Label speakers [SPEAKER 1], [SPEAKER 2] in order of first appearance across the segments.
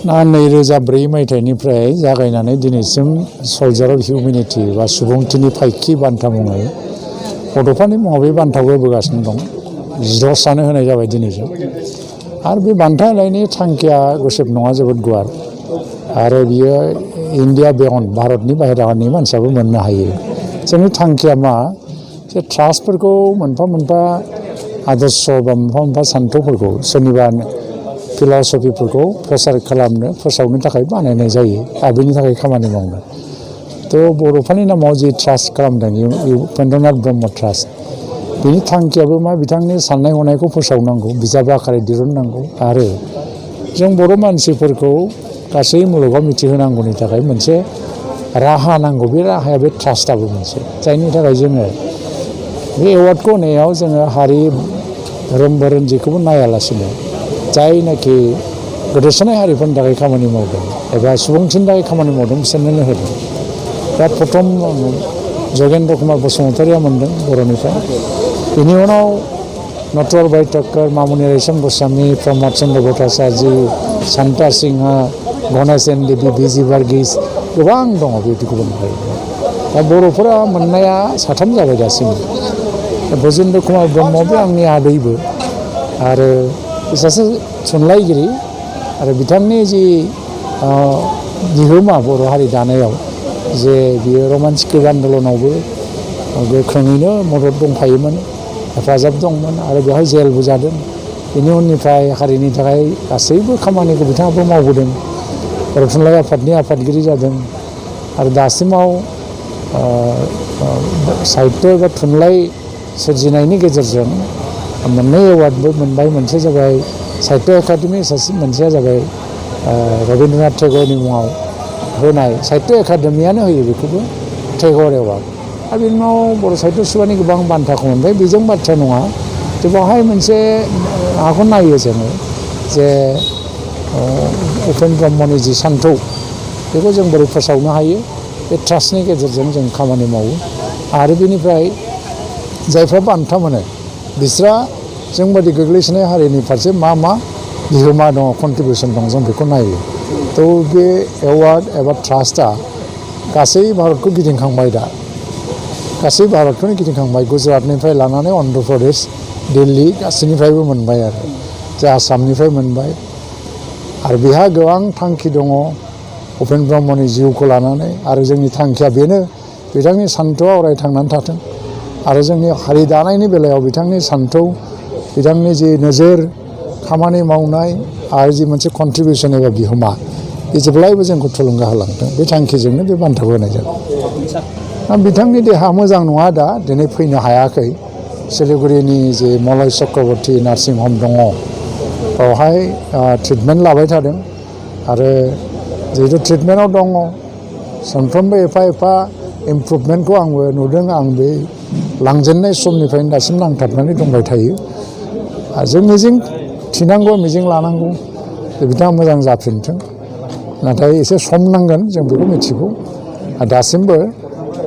[SPEAKER 1] 2004 मायथाइनिफ्राय जागायनानै दिनैसिम सल्जार अफ हिउमेनिटी बा सुबुंथिनि फायखि बान्था मुङै बड'फानि मुङाव बे बान्थाखौ होबोगासिनो दं। 10 सानो होनाय जाबाय दिनैजों। आरो बे बान्था होनायनि थांखिया गुसेब नङा, जोबोद गुवार। आरो बियो इन्डिया बेयन्ड, भारतनि बाहेरानि मानसियाबो मोननो हायो। जोंनि थांखिया मा? जे ट्रास्टफोरखौ मोनफा मोनफा आदर्श बा मोनफा मोनफा सान्थौफोरखौ सोरनिबा फिल'सफिफोरखौ प्रसार खालामनो फोसावनो थाखाय बानायनाय जायो। आरो बेनि थाखाय खामानि मावनो। थ' बड'फानि नामाव जि ट्रास्ट खालामदों उपेन्द्रनाथ ब्रह्म ट्रास्ट, बेनि थांखियाबो मा? बिथांनि साननाय हनायखौ फोसावनांगौ, बिजाब आकारै दिहुननांगौ आरो जों बर' मानसिफोरखौ गासै मुलुगाव मिथिहोनांगौनि थाखाय मोनसे राहा नांगौ। बे राहाया बे ट्रास्टआबो मोनसे, जायनि थाखाय जोङो बे एवार्डखौ होनायाव जोङो हारि धोरोम जेखौबो नायालासिनो जायनाखि गोदोसोनाय हारिफोरनि थाखाय खामानि मावदों एबा सुबुंथिनि थाखाय खामानि मावदों बिसोरनो होदों। दा प्रथम जगेन्द्र कुमार बसुमतारिया मोनदों बर'निफ्राय। बेनि उनाव नटवर बैठकर, मामुनि रैसम गस्वामी, प्रमद चन्द्र भट्टाचार्य, शान्ता सिंहा, गणेश एन देबी, बिजि बार्गिस, गोबां दङ बेबायदि गुबुन हारि। दा बर'फोरा मोननाया 3 जाबाय दासिम। बजेन्द्र कुमार ब्रह्म बे आंनि आदैबो आरो सासे थुनलाइगिरि आरो बिथांनि जि बिहोमा बर' हारि दानायाव जे बियो रमान्टिक आन्दलनावबो गोख्रोङैनो मदद दंफायोमोन, हेफाजाब दंमोन आरो बेवहाय जेलबो जादों। बेनि उननिफ्राय हारिनि थाखाय गासैबो खामानिखौ बिथाङाबो मावबोदों। बर' थुनलाइ आफादनि आफादगिरि जादों आरो दासिमाव साहित्य एबा थुनलाइ सोरजिनायनि गेजेरजों मोननै एवार्डबो मोनबाय। मोनसे जाबाय साहित्य एकाडेमि, मोनसेया जाबाय रबीन्द्रनाथ टेगरनि मुङाव होनाय। साहित्य एकाडेमियानो होयो बेखौबो, टेगर एवार्ड। आरो बेनि उनाव बर' साहित्य सभानि गोबां बान्थाखौ मोनबाय। बेजों बाथ्रा नङा जे बेवहाय मोनसे माबाखौ नायो जोङो जे उपेन्द्र ब्रह्मनि जि सान्थौ बेखौ जों बोरै फोसावनो हायो। बे ट्रास्टनि गेजेरजों जों खामानि मावो आरो बेनिफ्राय जायफ्रा बान्था मोनो बिस्रा जोंबादि गोग्लैसोनाय हारिनि फारसे मा बिहोमा दङ, कन्ट्रिबिउसन दं, जों बेखौ नायो। थ' बे एवार्ड एबा ट्रास्टआ गासै भारतखौ गिदिंखांबाय। दा गासै भारतखौनो गिदिंखांबाय। गुजरातनिफ्राय लानानै अन्ध्र प्रदेश, दिल्ली गासैनिफ्रायबो मोनबाय आरो जे आसामनिफ्राय मोनबाय। आरो बेहा गोबां थांखि दङ उपेन्द्र ब्रह्मनि जिउखौ लानानै। आरो जोंनि थांखिया बेनो, बिथांनि सान्थौआ अराय थांनानै थाथों आरो जोंनि हारि दानायनि बेलायाव बिथांनि सान्थौ, बिथांनि जि नोजोर, खामानि मावनाय आरो जि मोनसे कन्ट्रिबिउसन एबा बिहोमा, बे जेब्लायबो जोंखौ थुलुंगा होलांथों। बे थांखिजोंनो बे बान्थाखौ होनाय जादों। बिथांनि देहा मोजां नङा, दा दिनै फैनो हायाखै। सिलिगुरिनि जे मलय चक्रवर्ती नार्सिं हम दङ बेवहाय ट्रिटमेन्ट लाबाय थादों आरो जिहेतु ट्रिटमेन्टआव दङ सानफ्रोमबो एफा एफा इमप्रुभमेन्टखौ आंबो नुदों। आं बे लांजेननाय समनिफ्रायनो दासिम नांथाबनानै दंबाय थायो। आरो जों मिजिं थिनांगौ, मिजिं लानांगौ जे बिथाङा मोजां जाफिनथों। नाथाय एसे सम नांगोन, जों बेखौ मिथिगौ। आरो दासिमबो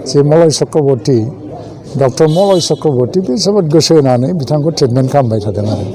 [SPEAKER 1] जे मलय चक्रवर्ती, डक्टर मलय चक्रवर्ती, बे जोबोद गोसो होनानै बिथांखौ ट्रिटमेन्ट खालामबाय थादों आरो